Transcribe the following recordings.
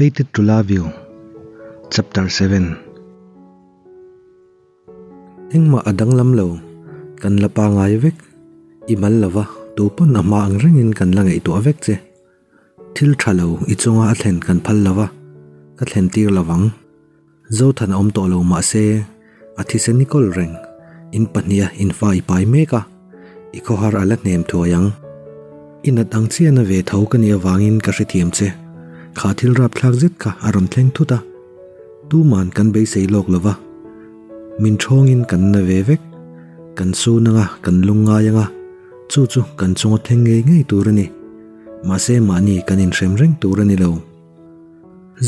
Fated to Love You Chapter 7 Engmah a danglam lo, kan la pangai vek, i mal lova tupawn a hma ang rengin kan la ngaihtuah vek che. Thil tha lo i chunga a thlen kan phal lova, ka thlen tir lovang. Zothan a awm tawh lo mah se, a thisen i kawl reng, in pahniha in fa i pai mek a, i khawhar a la hnem thuai ang. I nat ang chiahna ve tho ka nih avangin ka hrethiam che, kha thil rapthlak zet kha a rawn thleng thut a, tuman kan beisei lawk lo va, min thawngin kan na ve vek, kan sun anga kan lung ngai anga, chu chu kan chunga thleng ngei ngei tur a ni, mahse mahni kan inhrem reng tur a ni lo.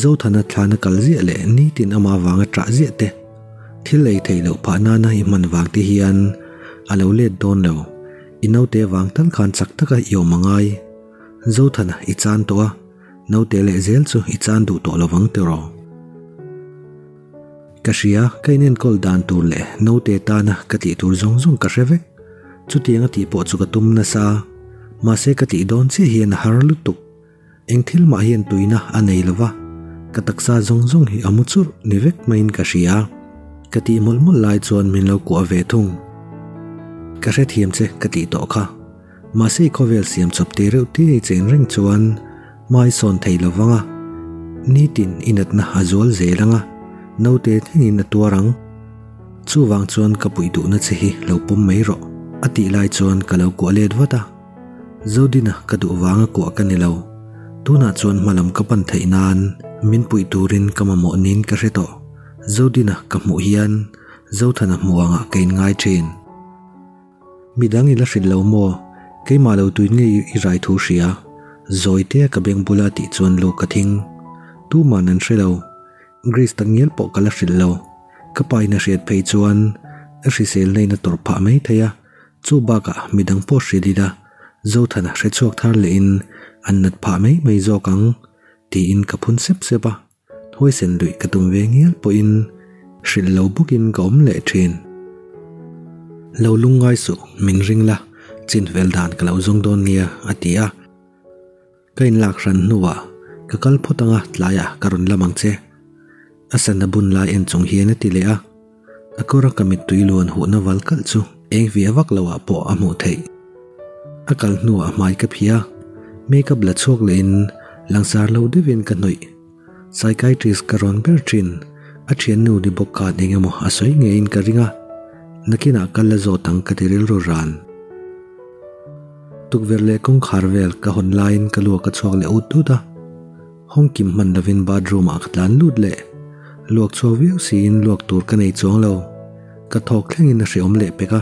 Zothana thlana kal ziah leh nitin ama vanga ṭah ziah te, thil ei theih loh phah nana i hman vang te hian a lo let dawn lo. I naute vang tal khan chak taka i awm a ngai. Zothana i chan tawh a, naute leh zel chu i chan duh tawh lovang tiraw? Ka hria, ka inenkawl dan tur leh naute tana ka tih tur zawng zawng ka hre vek. Chutianga tih pawh chu ka tum nasa. Mahse ka tih dawn chiah hian a har lutuk. Eng thil mah hian tuina a nei lo va, ka taksa zawng zawng hi a mu churh ni vek maiin ka hria. Ka tih mawlh mawlh lai chuan min lo kuah ve thung. Ka hrethiam che ka tih tawh kha. Mahse i khawvel siam chawp te reuh te ei cheng reng chuan hmai sawn thei lo vang a, nitin i natna a zual zel ang a, naute thlengin a tuar ang. Chuvang chuan ka puih duhna che hi lo pawm mai rawh a tih lai chuan ka lo kuah let vat a. Zodina ka duh vanga kuah ka ni lo. Tunah chuan hmalam ka pan theih nan min puih turin ka mamawh niin ka hre tawh. Zodina ka hmuh hian Zothana hmuh angah ka inngai thin. Midang i la hrilh lo maw? Keimah lo tuin nge i rai thu hria? Zawitea ka beng bula tih chuan lu ka thing. Tuman an hre lo. Grace takngial pawh ka la hrilh lo. Ka pa in a hriat phei chuan a hriselna in a tawrh phah mai thei a. Chu bakah midang pawh hrilh ila Zothana hre chhuak thar lehin an nat phah mai mai zawk ang tiin ka phun sep sep a, huaisen luih ka tum ve ngial pawhin hrilh lo bawkin ka awm leh thin. Lo lungngai suh, min ring la, chin fel dan ka lo zawng dawn nia a ti a. Ka inlak hran hnuah ka kal phawt anga tlaiah ka rawn lam ang che. A sana bun lai en chung hian a ti leh a, a kawra ka mittui luan huhna val kalh chu eng via vak loah pawh a hmuh theih. A kal hnuah hmai ka phih a, makeup la chhuak lehin langsar lo deuhin ka hnawih. Psychiatrist ka rawn ber thin, a thiannu ni bawk khan eng emaw a sawi ngeiin ka ring a, nakinah kal la zawt ang ka ti rilru ran. Tukverh leh kawngkhar vel ka hawn laiin ka luak a chhuak leh ut ut a, hawng kim hman lovin bathroom ah ka tlan lut leh. Luak chhuak viau siin luak tur ka nei chuang lo, ka thawk thlengin a hreawm leh pek a,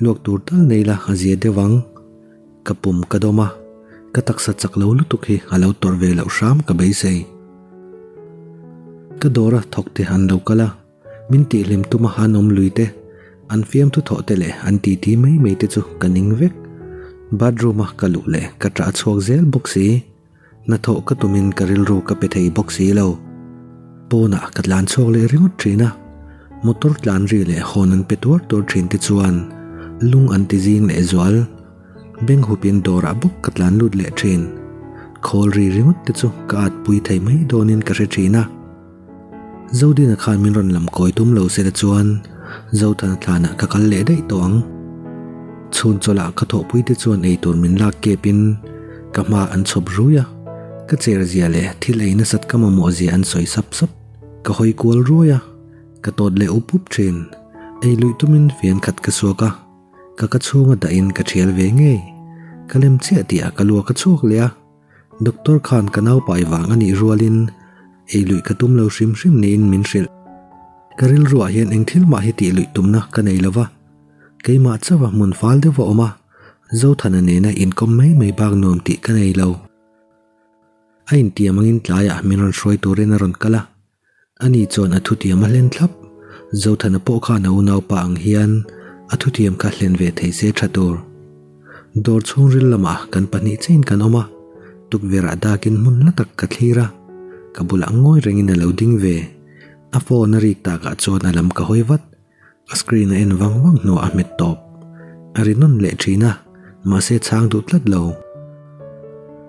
luak tur tal nei la a zia deuh ang. Ka pum ka dawm a, ka taksa chak lo lutuk hi a lo tawrh ve loh hram ka beisei. Ka dawra thawk te an lo kal a, min tihhlim tuma an awm lui te, an fiamthu thawh te leh an titi mai mai te chu ka ning vek. Bathroom a ka luh leh ka ṭah chhuak zel bawk si. Hnathawh ka tumin ka rilru ka pe thei bawk si lo. Pawnah ka tlan chhuak leh ringawt thin a, motor tlan ri leh hawn an pe tuar tuar thin te chuan lung an ti zing leh zual. Beng hupin dawrah bawk ka tlan lut leh thin. Khawl ri ringawt te chu ka at pui thei mai dawnin ka hre thin a. Zodina khan min rawn lam kawi tum lo se la chuan Zothana thlanah ka kal leh daih tawh ang. Chhun chawlhah ka thawhpui te chuan eitur min lak kepin ka hma an chhawp rui a, ka cher zia leh thil ei nasat ka mamawh zia an sawi sap sap. Ka hawi kual ruai a, ka tawt leh up up thin. Ei luih tumin fian khat ka suak a, ka ka chhunga dahin ka thial ve ngei. Ka lem chiah tihah ka luak a chhuak leh a. Doctor khan ka naupai vang a nih rualin ei luih ka tum lo hrim hrim niin min hrilh. Ka rilruah hian eng thil mah hi tih luih tumna ka nei lo va, keimah chauha hmun fal deuh a awm a, Zothana nena inkawm mai mai bak nuam tih ka nei lo. A intiam angin tlaiah min rawn hruai turin a rawn kal a, ani chuan a thutiam a hlen thlap. Zothana pawh khan a unaupa ang hian a thutiam kha hlen ve thei se tha tur. Dawr chhungril lamah kan pahnih chain kan awm a, tukverhah dakin hmun hla tak ka thlir a, ka bulah ngawi rengin a lo ding ve. A phone a rik takah chuan a lam ka hawi vat. A screen a en vang vang hnuah a hmet tawp. A ri nawn leh thin a, mahse chhang duh tlat lo.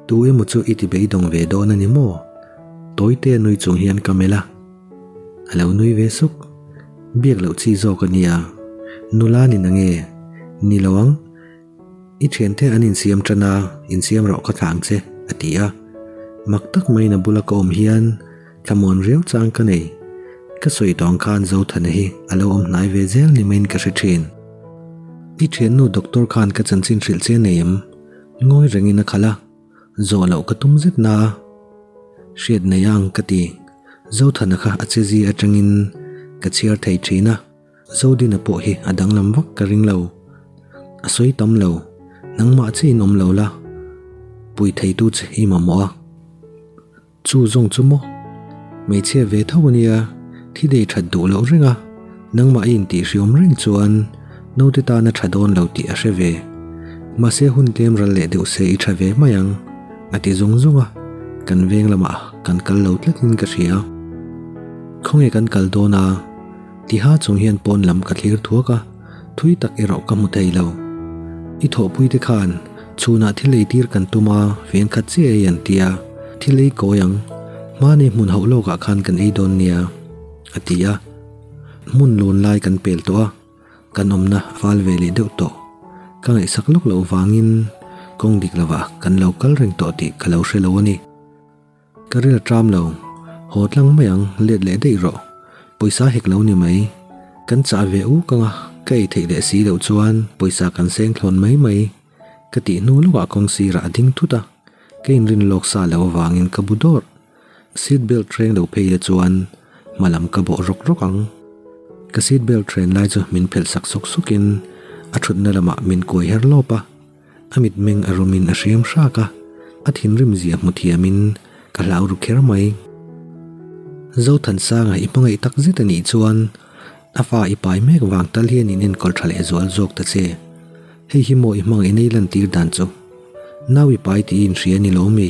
Tu emaw chu i ti beidawng ve dawn a ni maw? Tawite nui chung hian ka melh a, a lo nui ve suk. Biak loh chi zawk a nia, nula ni na nge? Ni lo ang. I thiante an insiam tan a, insiam rawh ka thlang che, a ti a. Mak tak maiin a bula ka awm hian thlamuan riau chang ka nei. Ka sawi tawng khan Zothana hi a lo awm hnai ve zel ni maiin ka hre thin. I thiannu doctor khan ka chanchin hrilh che nei em? Ngawi rengin a khalh a. Zawh loh ka tum zet na a, hriat nei ang ka ti. Zothana kha a che zi atangin ka chhiar thei thin a, Zodina pawh hi a danglam vak ka ring lo. A sawi tam lo, nangmah che in awm lo la, pui theitu che i mamawh a. Chu zawng chu maw? Hmeichhia ve tho a nia, thi dei that duh loh reng a, nangmah i intihhriawm reng chuan naute tan a tha dawn lo tih a hre ve. Mahse hun tlem ral leh deuh se i tha ve mai ang, a ti zung zung a, kan veng lamah kan kal lo tlatin ka hria. Khawnge kan kal dawn a? Tiha chung hian pawn lam ka thlir thuak a, thui tak erawh ka hmu thei lo. I thawhpuite khan chhunah thil ei tir kan tum a, ven khat chiah ei an ti a, thil ei kawi ang, hmanei hmun hauh lawkah khan kan ei dawn nia, a ti a. Hmun lawn lai kan pel tawh a, kan awmna a fal ve leh deuh tawh. Ka ngaihsak lawk loh vangin kawng dik lovah kan lo kal reng tawh tih ka lo hre lo a ni. Ka ril a tram lo. Haw tlang mai ang, let leh daih rawh. Pawisa hek lo ni mai. Kan chah ve uk ang a, ka ei theih leh si loh chuan pawisa kan seng thlawn mai mai. Ka tih hnu lawkah kawng sirah a ding thut a, ka inrin lawk sa lo avangin ka bu dawrh. Seat belt hreng lo phei la chuan hma lam ka bawh rawk rawk ang. Ka seat belt hren lai chu min phelh sak sawk sawkin a thutna lamah min kuai her lawp a. A mitmeng a rawmin a hriam hrak a, a thinrim zia hmu thiamin ka hlau ru kher mai. Zothansanga i hmangaih tak zet a nih chuan a fa i pai mek vang tal hian in enkawl tha leh zual zawk ta che. Hei hi maw i hmangaih nei lantir dan chu? Nau i pai tih i inhria ni lo mi?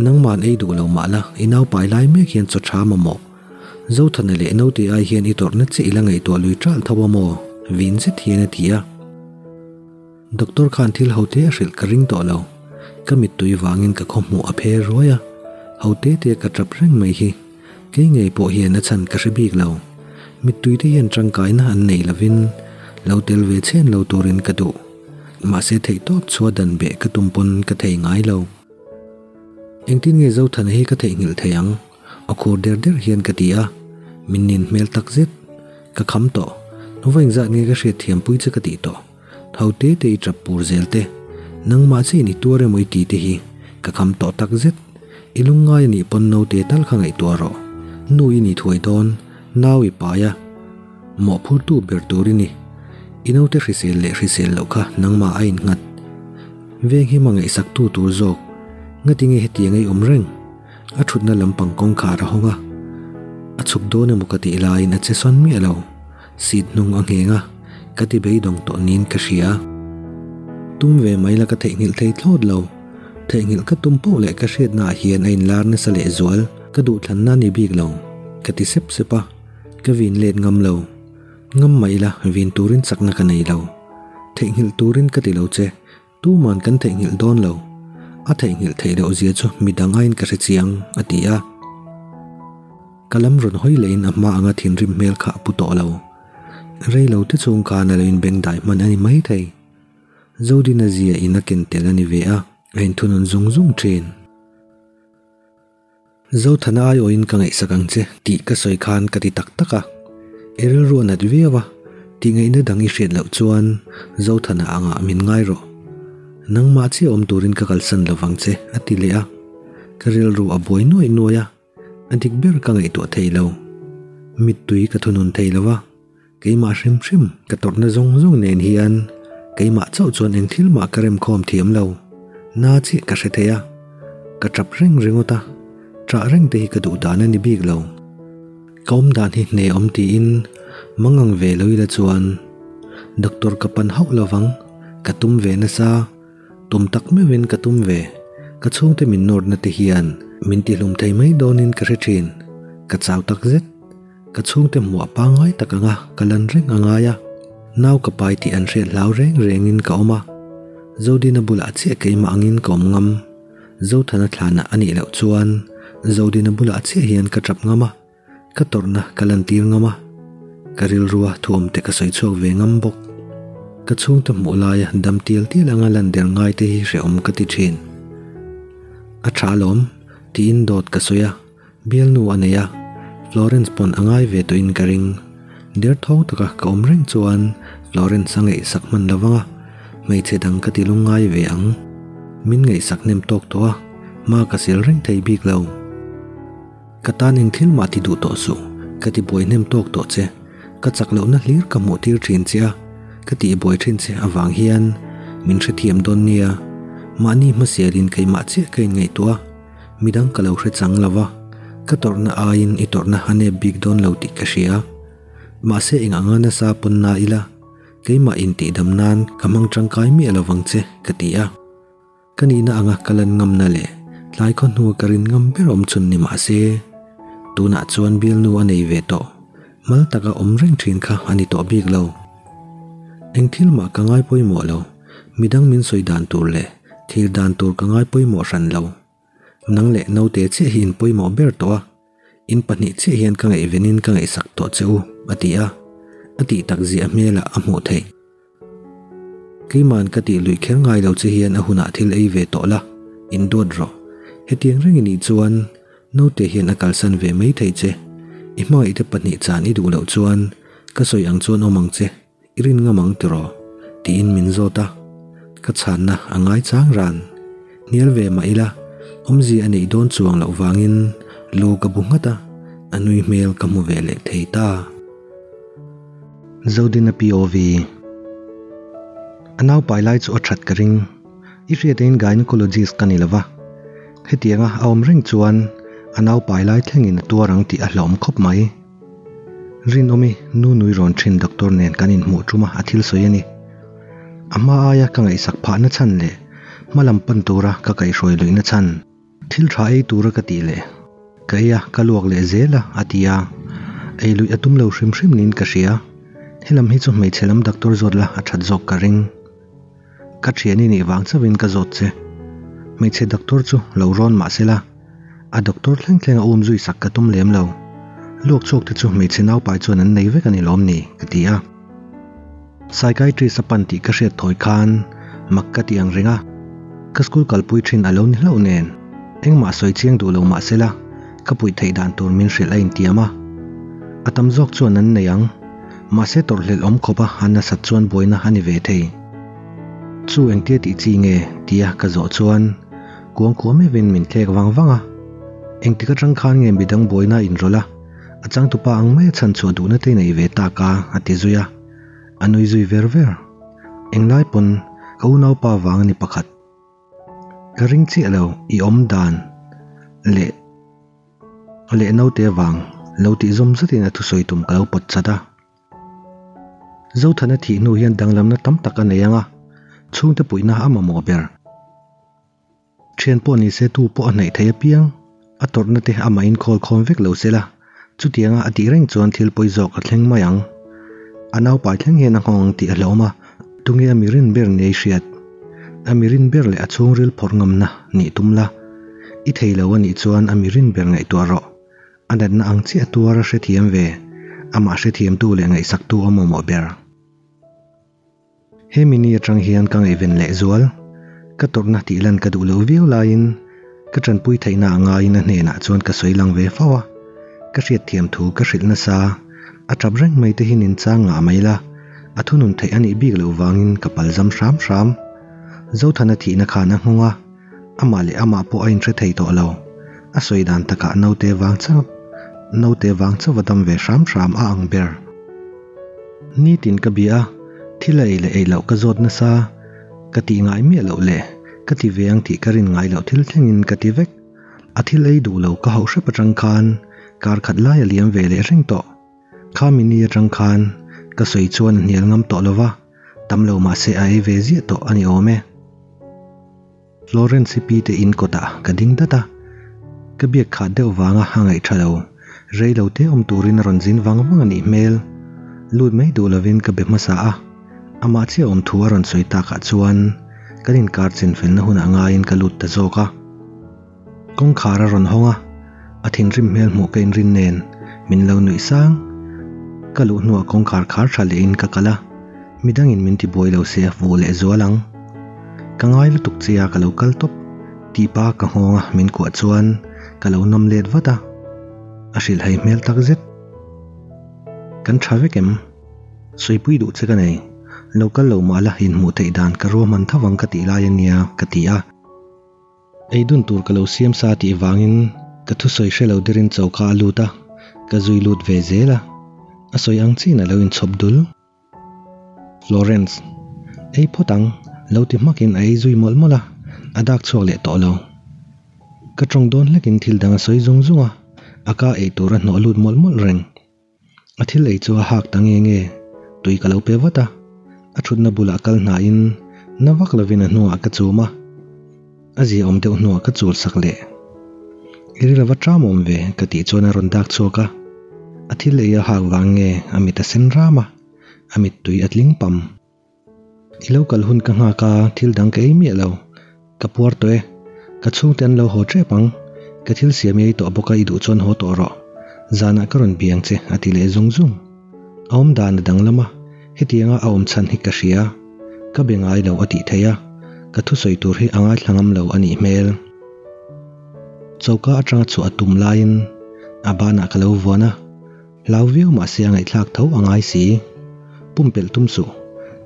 Nangman ei duh lo mah la, i nau pai lai mek hian chaw tha mamawh. Zothana leh naute ai hian i tawrhna che i la ngaihtuah lui ṭalh tho a maw? Vin zet hian a ti a. Doctor khan thil ho te a hrilh ka ring tawh lo. Ka mittui vangin ka khaw hmuh a phe ruai a, ho te te ka tap reng mai hi. Kei ngei pawh hian a chhan ka hre bik lo. Mittui te hian tangkaina an nei lovin lo tel ve chhen lo turin ka duh. Mahse theihtawp chhuah dan beh ka tum pawn ka thei ngai lo. Engtin nge Zothana hi ka theihnghilh thei ang? A khur der der hian ka ti a, min nin hmel tak zet. Ka kham tawh. Nova engzat nge ka hriat thiampui che ka tih tawh. Tho te te i tap pur zel te. Nangmah che in i tuar emaw i ti te hi ka kham tawh tak zet. I lungngai a nih pawn naute tal kha ngaihtuah rawh. Nu i ni thuai dawn, nau i pai a. Mawhphurtu ber tur i ni. I naute hrisel leh hrisel loh kha nangmah a innghat. Veng hi hmangaihsaktu tur zawk. Ngatinge hetiang ei awm reng? A thutna lampang kawngkhar a hawng a, a chhuk dawn emaw ka tih laiin a che sawn miah lo. Seat hnung a ngheng a, ka ti beidawng tawh niin ka hria. Tum ve mai la ka theihnghilh thei thlawt lo. Theihnghilh ka tum poh leh ka hriatnaah hian a inlar nasa leh zual, ka duhthlanna a ni bik lo, ka ti sep sep a, ka vin let ngam lo. Ngam mah ila vin turin chakna ka nei lo. Theihnghilh turin ka ti lo che, Tuman kan theihnghilh dawn lo. A theihnghilh theih loh zia chu mi dang aiin ka hre chiang, a ti a. Ka lam rawn hawi lehin a hma anga thinrim hmel kha a pu tawh lo. Rei lo te chhung khan a lo inbengdai hman a ni mai thei. Zodina zia in a ken tel a ni ve a, a inthunun zung zung thin. Zothana aiawhin ka ngaihsak ang che tih ka sawi khan ka ti tak tak a. I rilru a nat viau a, tihngaihna dang i hriat loh chuan Zothana angah min ngai rawh. Nangmah chiah awm turin ka kalsan lo vang che a ti leh a. Ka rilru a buai nuaih nuaih a, a dik ber ka ngaihtuah thei lo. Mittui ka thunun thei lo a, keimah hrim hrim ka tawrhna zawng zawng nen hian keimah chauh chuan eng thil mah ka remkhawm thiam lo. Na chiah ka hre thei a, ka tap reng ringawt a, ṭah reng te hi ka duh dan a ni bik lo. Ka awm dan hi hne awm tiin mangang ve lo ila chuan doctor ka pan hauh lovang, ka tum ve nasa, tum tak meuhin ka tum ve, ka chhungte min nawrna te hian min tihlum thei mai dawnin ka hre ṭhin, ka chau tak zet. Ka chhungte hmuah pangngai tak anga ka lan reng a ngai a, nau ka pai tih an hriat hlau reng rengin ka awm a. Zodina bulah chiah keimah angin ka awm ngam. Zothana thlanah a nih loh chuan Zodina bulah chiah hian ka tap ngam a, ka tawrhna ka lantir ngam a, ka rilrua thuawm te ka sawi chhuak ve ngam bawk. Ka chhungte hmuh laia dam tial tial anga lan der ngai te hi hrehawm ka ti thin. A tha alawm, tiin dawt ka sawi a, bialnu a nei a, Florence pawn a ngai ve tawhin ka ring. Derthawng taka ka awm reng chuan Florence a ngaihsak hman lo vang a, hmeichhe dang ka ti lungngai ve ang. Min ngaihsak hnem tawk tawh a, hma ka sel reng thei bik lo. Ka tan eng thil mah ti duh tawh suh, ka ti buai hnem tawk tawh che. Ka chak lohna hlir ka hmuh tir thin che a, ka tih buai thin che avang hian min hrethiam dawn nia. Mahni hmasialin keimah chiah ka inngaihtuah a, midang ka lo hre chang lo va, ka tawrhna aiin i tawrhna a nep bik dawn lo tih ka hria. Mahse eng anga nasa pawn na ila, keimah intihdam nan ka hmang tangkai miah lo vang che, ka ti a. Ka nihna anga ka lan ngamna leh tlai khaw hnua ka rin ngam ber awm chhun ni mah se, tunah chuan bialnu a nei ve tawh, mal taka awm reng thin kha a ni tawh bik lo. Eng thil mah ka ngai pawimawh lo, midang min sawi dan tur leh thlir dan tur ka ngai pawimawh hran lo. Nang leh naute chiah hi in pawimawh ber tawh a, in pahnih chiah hian ka ngaihvenin ka ngaihsak tawh che u, a ti a, a tih tak ziah hmelah a hmuh theih. Keima'n ka tih luih kher ngai lo che hian a hunah thil ei ve tawh la, in duat rawh. Hetiang reng i nih chuan naute hian a kalsan ve mai thei che. I hmangaihte pahnih chan i duh loh chuan ka sawi ang chuan awm ang che, i rin ngam ang tiraw? tiin min zawt a, ka chhanna a ngai chang ran. Hnial ve mah ila, awmzia a neih dawn chuang loh vangin lu ka bu nghat a, a nui hmel ka hmu ve leh thei ta. Zodina POV. A naupai lai chu a that ka ring. I hriatein gynecologist ka ni lova. Hetianga a awm reng chuan a naupai lai thlengin a tuar ang tih a hlauhawm khawp mai. Rinawmi nu nui rawn thin doctor nen kan inhmuh tum a a thil sawi a ni. A hma aia ka ngaihsak phahna chhan leh hma lam pan tura ka kaihhruai luihna chhan. Thil tha ei tura ka tih leh ka ei a, ka luak leh zel a, a ti a. Ei luih a tum lo hrim hrim niin ka hria. Helam hi chu hmeichhe lam doctor zawt la a that zawk ka ring. Ka thian i nih vang chauhin ka zawt che. Hmeichhe doctor chu lo rawn mah sela, a doctor thleng thleng a um zui sak ka tum lem lo. Luak chhuak te chu hmeichhe naupai chuan an nei vek a ni lawm ni? ka ti a. Psychiatrist a pan tih ka hriat thawi khan mak ka ti ang reng a, ka school kalpui thin a lo ni hlauh nen engmah sawi chiang duh lo mah sela ka puih theih dan tur min hrilh a intiam a. A tam zawk chuan an nei ang, mahse tawrhhlelh awm khawp a a nasat chuan buaina a ni ve thei. Chu engtia tih chi nge? tia ka zawh chuan kuang kuah meuhin min thlek vang vang a, engtik atang khan nge midang buaina a inrawlh a? A changtupa ang mai a chhan chhuah duhna te nei ve tak a, a ti zui a. A nui zui ver ver. Englai pawn ka unaupa vang a ni pakhat. Ka ring chiah lo i awm dan leh leh naute vang lo tih zawm zatin a thusawi tum ka lo pawt chat a. Zothana thih hnu hian danglamna tam tak a nei ang a, chhungte puihna a mamawh ber. Thian pawh ni se tu pawh a hnaih thei apiang, a tawrhna te amah in khawl khawm vek lo sela, chutianga a tih reng chuan thil pawi zawk a thleng mai ang. A naupai thleng hian a nghawng ang tih a hlauhawm a, tunge a mirin ber ni ei hriat? A mirin ber leh a chhungril phawrh ngamna nih tum la, i thei lo a nih chuan a mirin ber ngaihtuah rawh. A natna ang chiah tuar a hrethiam ve, amah hrethiamtu leh ngaihsaktu a mamawh ber. Hemi ni atang hian ka ngaihven leh zual. Ka tawrhna tih lan ka duh loh viau laiin ka tanpui theihna a ngaiin a hnenah chuan ka sawi lang ve fo a. Ka hriatthiam thu ka hrilh nasa. A tap reng mai te hi nin chang ngah mai la, a thunun theih a nih bik loh vangin ka palzam hram hram. Zothana thihna khan a nghawng a, amah leh amah pawh a inhre thei tawh lo. A sawi dan takah naute vang chauh naute vang chauh a dam ve hram hram a ang ber. Nitin ka bia a, thil a ei leh ei loh ka zawt nasa, ka tih ngai miah loh leh ka ti ve ang tih ka rin ngai loh thil thlengin ka ti vek. A thil ei duh lo ka hauh hrep atang khan kar khat lai a liam ve leh reng tawh. Kha mini atang khan ka sawi chuan a hnial ngam tawh lova, tam lo mahse a ei ve ziah tawh a ni awm e. Florence-i pi te in kawtah ka ding dat a, ka biak khat deuh vanga a ngaih tha lo. Rei lo te awm turin a rawn zin vang vang a nih hmel. Lut mai duh lovin ka be hmasa a, amah chiah awm thu a rawn sawi takah chuan kan inkar chinfelna hunah ngaiin ka lut ta zawk a. Kawngkhar a rawn hawng a. A thinrim hmel hmuh ka inrin nen min lo nuih sang. Ka luh hnuah kawngkhar khar tha lehin ka kal a, midangin min tibuai lo se vuh leh zual ang. Ka ngai lutuk che a ka lo kal tawp tih pa ka nghawng a min kuah chuan ka lo nawm let vat a, a hrilhhai hmel tak zet. Kan tha vek em? Sawipui duh che ka nei. Lo kal lo mah la inhmuh theih dan ka ruahman tho ang ka tih lai a nia ka ti a. Ei dun tur ka lo siam sa tih vangin ka thusawi hre lo derin choka a lut a, ka zui lut ve zel a, a sawi ang chiin a lo inchhawp dul. Florence, Ei phawt ang, lo ti hmakin a ei zui mawlh mawlh a, a dak chhuak leh tawh lo. Ka tawng dawn hlekin thil dang a sawi zung zung a, a ka ei tur a hnawh lut mawlh mawlh reng. A thil ei chu a hak ta nge nge, tui ka lo pe vat a, a thutna bulah kal hnaiin na vak lovin a hnungah ka chum a, a ziaawm deuh hnuah ka chul sak leh. I ri lova ṭam awm ve ka tih chuan a rawn dak chhuak a, a thil ei a hak vang nge a mit a sen ram a, a mittui a tling pam. I lo kal hun ka nghak a, thil dang ka ei miah lo. Ka puar tawh e. Ka chhungte an lo haw tep ang. Ka thil siam i ei tawh bawk a, i duh chuan haw tawh rawh. Zanah ka rawn biang che, a ti leh zung zung. A awm dan a danglam a, hetianga a awm chhan hi ka hria. Ka be ngai lo a tih theih a, ka thusawi tur hi a ngaithla ngam lo a nih hmel. Choka atanga chhuah a tum laiin a banah ka lo vuan a. Hlau viau mahse a ngaihthlak tho a ngai si. Pumpelh tum suh.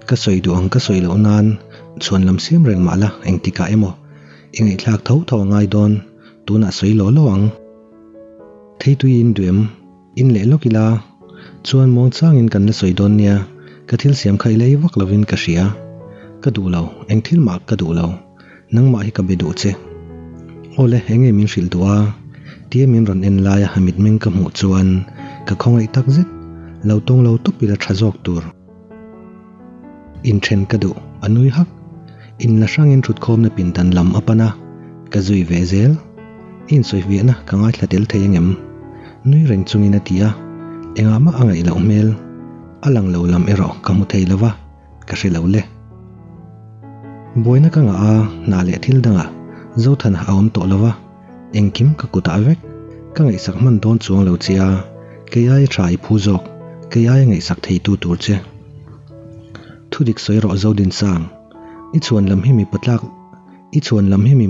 Ka sawi duh ang ka sawi loh nan chhuan lam siam reng mah la engtikah emaw i ngaihthlak tho tho a ngai dawn tunah sawi law law ang. Theitui in duh em? In leh lawk ila chuan muangchangin kan la sawi dawn nia ka thil siam kha i lei vak lovin ka hria. Ka duh lo, eng thil mah ka duh lo. Nangmah hi ka be duh che. Awle, enge min hrilh duh a? Tia min rawn en laia a mitmeng ka hmuh chuan ka khawngaih tak zet, lo tawng lo tawp ila tha zawk tur. Inthen ka duh, a nui hak. In la hrangin thutkhawmna pindan lam a pan a, ka zui ve zel. I insawifiahna ka ngaithla tel thei angem? Nui reng chungin a ti a, engah mah a ngaih loh hmel. A lang lo lam erawh ka hmu thei lova. Ka hre lo le. Buaina ka ngah a, hna leh thil dangah Zothana a awm tawh lo va, engkim ka kutah vek. Ka ngaihsak hman dawn chuang lo che a, kei aia tha i phu zawk, kei aia ngaihsak theitu tur che. Thudik sawi rawh Zodinsang, i chhuan lam hi mi patlak, i chhuan lam hi mi.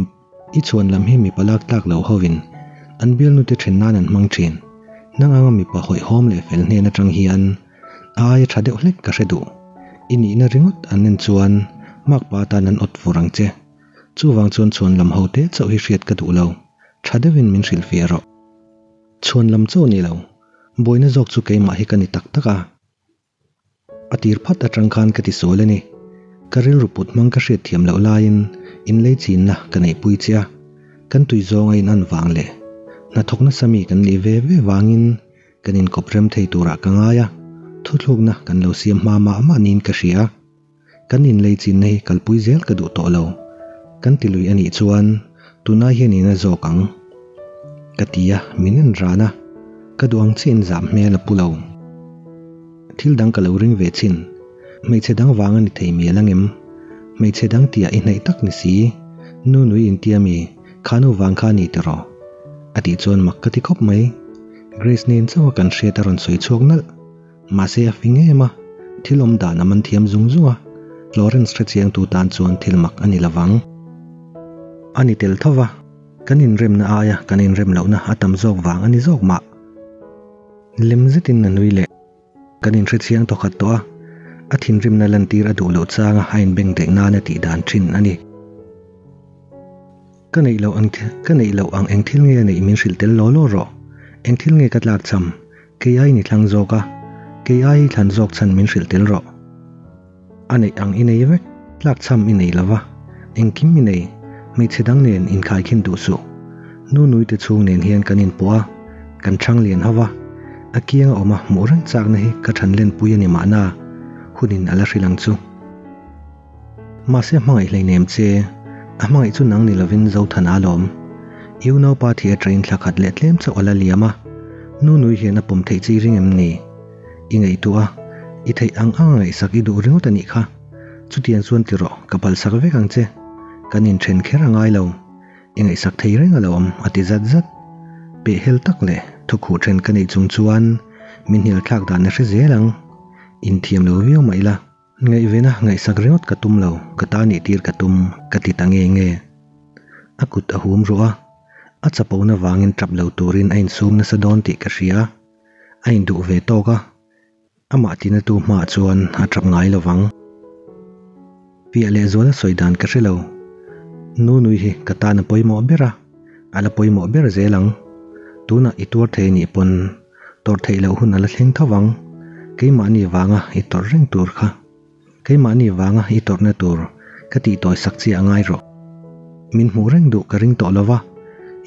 I chhuan lam hi mipa lak tlak lo hovin an bialnute then nan an hmang thin. Nang anga mipa hawihhawm leh fel hnen atang hian a aia tha deuh hlek ka hre duh. I nihna ringawt an en chuan makpa atan an awt vur ang che. Chuvang chuan chhuan lam ho te chauh hi hriat ka duh lo. Tha deuhin min hrilhfiah rawh. Chhuan lam chauh ni lo. Buaina zawk chu keimah hi ka ni tak tak a. A tir phat atang khan ka tisual a ni. Ka rilru put hmang ka hriat thiam loh laiin inlei chinna ka neihpui che a, kan tui zawng a inan vang leh hnathawk nasa mi kan nih ve ve vangin kan inkawp rem thei turah ka ngai a, thuthlukna kan lo siam hma mah mah niin ka hria. Kan inlei chinna hi kalpui zel ka duh tawh lo. Kan ti lui a nih chuan tunai hian in a zawk ang. Ka ti a, min en ran a, ka duh ang chiah in zam hmel a pu lo. Thil dang ka lo ring ve chin. Hmeichhe dang vang a ni thei mial angem? Hmeichhe dang tiah i hnaih tak ni si, nu nui intia mi, kha nu vang kha a ni tiraw? A tih chuan mak ka ti khawp mai. Grace nen chauh a kan hriat a rawn sawi chhuak nalh. Mahse a fing em a, thil awm dan a man thiam zung zung a, Florence hrechiangtu tan chuan thil mak a ni lovang. A ni tel tho va, kan inremna aia kan inrem lohna a tam zawk vang a ni zawk mah. Lem zetin a nui leh. Kan inhrechiang thawkhat tawh a, a thinrimna lantir a duh loh changa a inbeng daih nana tih dan thin a ni. Ka neih loh ang ka neih loh ang eng thil nge a neih min hrilh tel law law rawh. Eng thil nge ka tlak cham? Kei ai ni thlang zawk a, kei ai thlan zawk chhan min hrilh tel rawh. A neih ang i nei vek, tlak cham i nei lova, engkim i nei, hmeichhe dang nen inkhaikhin duh suh. Nu nuite chhung nen hian kan inpawh a, kan thang lian ho va, a kianga awma hmuh reng chakna hi ka than lenpui a ni mahna, hunin a la hrilh ang chu. Mahse hmangaih hleinem che, a hmangaih chu nang ni lovin Zothan a lawm. I unaupa thi atangin thla khat leh tlem chauh a la liam a, nu nui hian a pawm theih chi ring em ni? I ngaihtuah a, i theih ang ang a ngaihsak i duh ringawt a nih kha. Chutiang chuan ti rawh, ka palsak vek ang che. Kan inthen kher a ngai lo. I ngaihsak thei reng a lo awm, a ti zat zat. Pehhel tak leh thukhuh then ka neih chung chuan min hnial thlak dan a hre zel ang. Inthiam lo viau mah ila, ngaihvena ngaihsak ringawt ka tum lo, ka ta nih tir ka tum ka ti ta nge nge. A kut a hum ruah a, a chapona vangin tap lo turin a insum nasa dawn tih ka hria. A induh ve tawk a. Amah tinatu hmaah chuan a tap ngai lo vang. Piah leh zuala sawi dan ka hre lo. Nu nui hi ka tan a pawimawh ber a, a la pawimawh ber zel ang. Tunah i tuar thei anih pawn tawrh theih loh hun a la thleng tho vang. Keimahni vanga i tawrh reng tur kha. Keimahni vanga i tawrhna tur ka tihtawi sak chiah a ngai rawh. Min hmuh reng duh ka ring tawh lo va,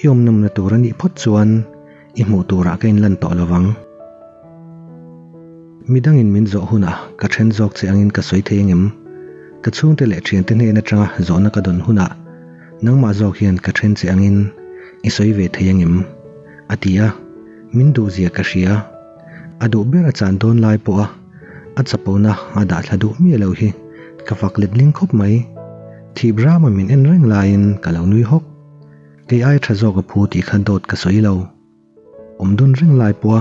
i awm nawmna tur a nih phawt chuan i hmuh turah ka inlan tawh lo vang. Midangin min zawh hunah ka then zawk che angin ka sawi thei angem? Ka chhungte leh thiante hnen atanga zawhna ka dawn hunah nangmah zawk hian ka then che angin i sawi ve thei angem? A ti a, min duhzia ka hria. A duh ber a chan dawn lai pawha a chapona a dah thla duh miah lo hi ka fak let ling khawp mai. Thip rama min en reng laiin ka lo nui hawk. Kei ai tha zawk a phu tih kha dawt ka sawi lo. Awm dun reng lai pawha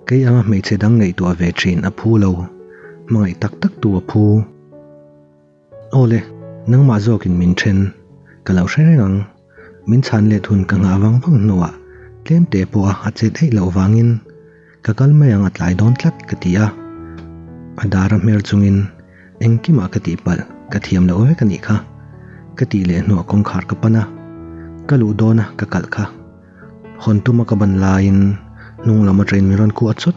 kei anga hmeichhe dang ngaihtuah ve thin a phu lo. Hmangaih tak tak tu a phu. Awle, nangmah zawkin min then. Ka lo hre reng ang. Min chhan let hun ka nghah vang vang hnuah tlem te pawha a chet eih loh vangin ka kal mai ang a tlai dawn tlat ka ti a. A dar a hmer chungin engkimah ka tihpalh ka thiam loh vek a nih kha. Ka tih leh hnuah kawngkhar ka pan a, ka luh dawna ka kalh kha. Hawn tuma ka ban laiin hnung lam atangin min rawn kuah chawt.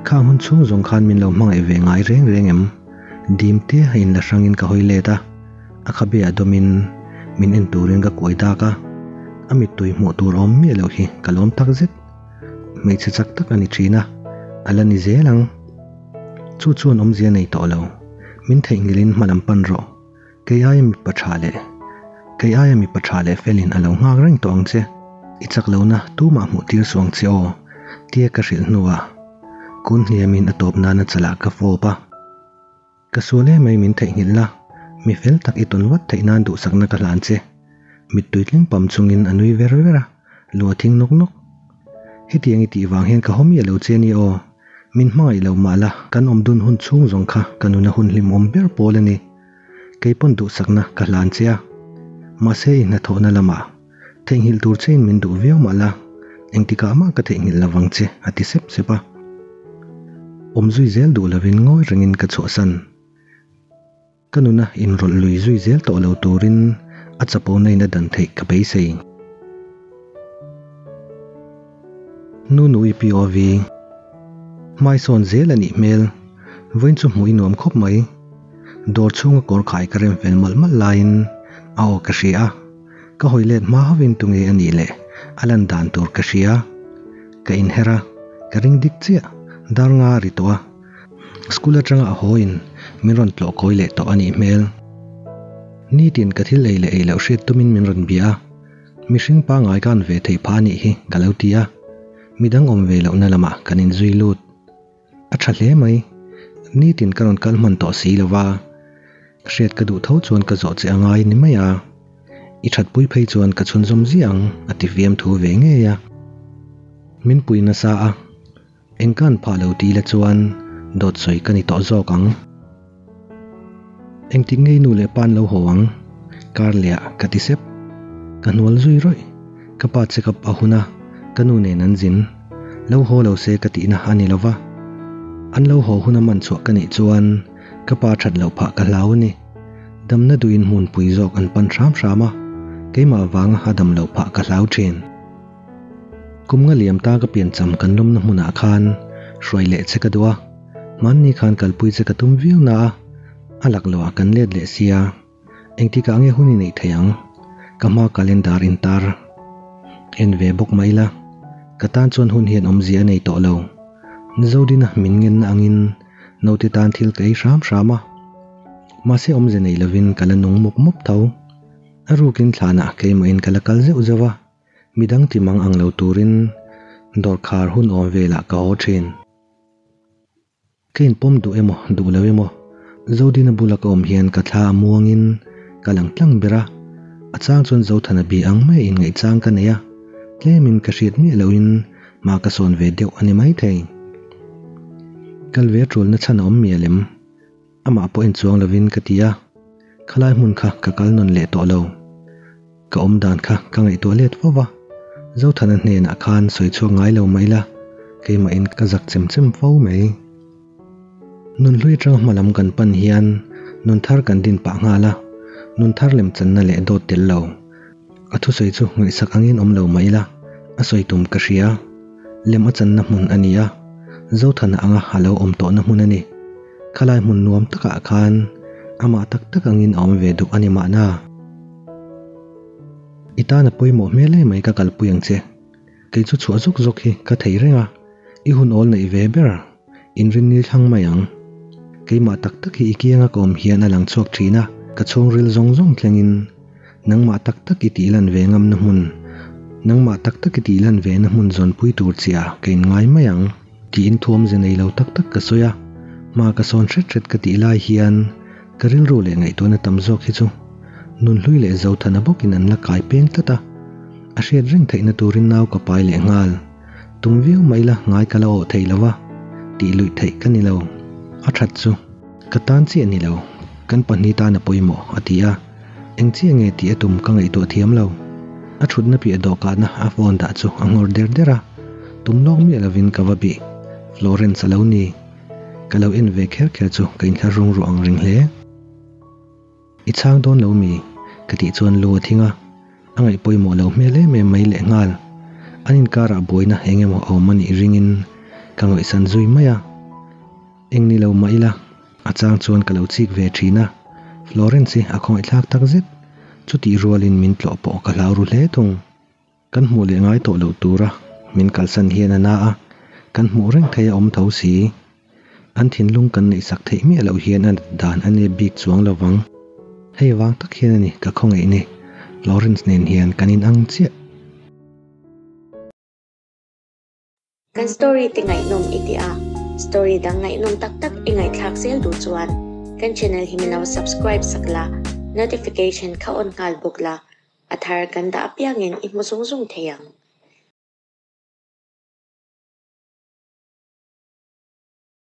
Khang hun chhung zawng khan min lo hmangaih ve ngai reng reng em? Dim te a inla hrangin ka hawi let a, a khabe ah dawmin min en turin ka kuai dak a, a mittui hmuh tur awm miah loh hi ka lawm tak zet. Hmeichhe chak tak a ni thin a, a la ni zel ang. Chu chuan awmzia nei tawh lo, min theihnghilhin hma lam pan rawh. Kei aia mipa tha leh Kei aia mipa tha leh felin a lo nghak reng tawh ang che. I chak lohna tumah hmuh tir suh ang che aw, tia ka hrilh hnuah kun hniamin a tawp nana chalah ka fawp a. Ka sual em mai min theihnghilh la, mi fel tak i tawn vat theih nan duhsakna ka hlan che. Mittui tling pam chungin a nui ver ver a, lu a thing nawk nawk. Hetiang i tih vang hian ka haw miah lo che ni aw. Min hmangaih lo mah la, kan awm dun hun chhung zawng kha ka nuna hun hlimawm ber pawl a ni. Kei pawn duhsakna ka hlan che a, mahse i hnathawhna lamah theihnghilh tur chein min duh viau mah la, engtikah mah ka theihnghilh lo vang che a ti sep sep a. Awm zui zel duh lovin ngawi rengin ka chhuahsan. Ka nuna inrawlh lui zui zel tawh lo turin a chapona in a dan theih ka beisei. Nu nui POV. Hmaisawn zel a nih hmel. Vawiin chu hmuh i nuam khawp mai. Dawr chhunga kawr khai ka rem fel mawlh mawlh laiin a aw ka hria a. Ka hawi let hma hauhin tunge a nih leh a lan dan tur ka hria. Ka inher a, ka ring dik chiah. Dar nga a ri tawh a. School atanga a haw in min rawn tlawh kawi leh tawh a nih hmel. Nitin ka thil ei leh ei loh hriat tumin min rawn bia a. Mihring pangngai ka an ve theih phah a nih hi ka lo ti a, midang awm ve lohna lamah kan inzui lut. A tha hle mai, nitin ka rawn kal hman tawh si lo va, hriat ka duh tho chuan ka zawh che a ngai ni mai a, i thatpui phei chuan ka chhunzawm ziah ang a ti fiam thu ve ngei a. Min pui nasa a. Eng kan phah lo ti ila chuan dawt sawi ka ni tawh zawk ang. Engtik ngei nu leh pa an lo haw ang? Kar leh ah ka ti sep. Ka hnual zui rawih. Ka pa check up a hun a, ka nu nen an zin. Lo haw lo se ka tihna a ni lo va. An lo haw hun a man chhuah ka nih chuan ka pa that loh phah ka hlau a ni. Damna duhin hmunpui zawk an pan hram hram a, keimah vanga a dam loh phah ka hlau thin. Kum nga liam ta ka piancham kan lawmna hmunah khan hruai leh che ka duh a, hmanni khan kalpui che ka tum viau na a, a lak loh ah kan let leh sia, engtikah nge hun i neih thei ang? Ka hma calendar intar en ve bawk mah ila, ka tan chuan hun hian awmzia a nei tawh lo. Zodina min ngenna angin naute tan thil ka ei hram hram a, mahse awmze nei lovin ka la nung mup mup tho. A rukin thlanah keimah in ka la kal zeuh zeuh a. Midang ti mang ang lo turin dawrkhar hun awm velah ka haw thin. Ka inpawm duh emaw duh lo emaw Zodina bula ka awm hian ka thla a muangin ka lang tlang ber a, a chang chuan Zothana bi ang mai inngaih chang ka nei a. Tlemin ka hriat miah lohin hma ka sawn ve deuh a ni maithei. Kal ve ṭulna chhan a awm mial em? Amah pawh en chuang lovin ka ti a, khalai hmun kha ka kal nawn leh tawh lo. Ka awm dan kha ka ngaihtuah let fo va, Zothana hnenah khan sawi chhuak ngai lo mah ila, keimahin ka zak chem chem fo mai. Nun hlui atanga hma lam kan pan hian nun thar kan din pah nghal a, nun thar lem channa leh dawt tel lo. A thusawi chu ngaihsak angin awm lo mah ila, a sawi tum ka hria. Lem a channa hmun a ni a, Zothana anga a lo awm tawhna hmun a ni. Khalai hmun nuam takah khan amah tak tak angin a awm ve duh a ni mahna. I tan a pawimawh hmel emai ka kalpui ang che. Kei chu chhuah zawk zawk hi ka thei reng a, i hun awl neih ve ber inrinni thlang mai ang. Keimah tak tak hi i kianga ka awm hian a lang chhuak thin a, ka chhungril zawng zawng thlengin nangmah tak tak i tih lan ve ngamna hmun, nangmah tak tak i tih lan ve na hmun zawnpui tur chiah ka inngai mai ang tiin thuamze nei lo tak tak ka sawi a, hma ka sawn hret hret ka tih lai hian ka rilru leh ngaihtuahna tam zawk hi chu Nunhlui leh Zothana bawkin an la kai peng tlat a. A hriat reng theihna turin nau ka pai leh nghal. Tum viau mah ila ngai ka la awh thei lo a, tih luih theih ka ni lo. A that chu ka tan chiah ni lo, kan pahnih tan a pawimawh, a ti a. Eng chiah nge tih a tum ka ngaihtuah thiam lo. A thutna piah dawhkahna a phone dah chu a nghawr der der a. Tum lawk miah lovin ka va bih. Florence a lo ni. Ka lo en ve kher kher chu ka inthlahrung ruah ang reng hle. I chhang dawn lo mi? Ka tih chuan lu a thing a, a ngaih pawimawh lo hmel em em mai leh nghal. An inkarah buaina eng emaw a awm a nih ringin ka ngawihsan zui mai a. Eng ni lo mah ila, a chang chuan ka lo chik ve thin a, Florence hi a khawngaihthlak tak zet. Chutih rualin min tlawh pawh ka hlau ru hle thung. Kan hmuh leh ngai tawh loh tura min kalsan hian a na a, kan hmuh reng thei a awm tho si. An thinlung kan neihsak theih miah loh hian a nat dan a nep bik chuang lo vang. Hei vang tak hian a ni ka khawngaih ni, Florence nen hian kan inang chiah. Kan story te ngaihnawm i ti a, story dang ngaihnawm tak tak i ngaihthlak zel duh chuan kan channel hi min lo subscribe sak la, notification kha on nghal bawk la, a thar kan dah apiangin i hmu zung zung thei ang.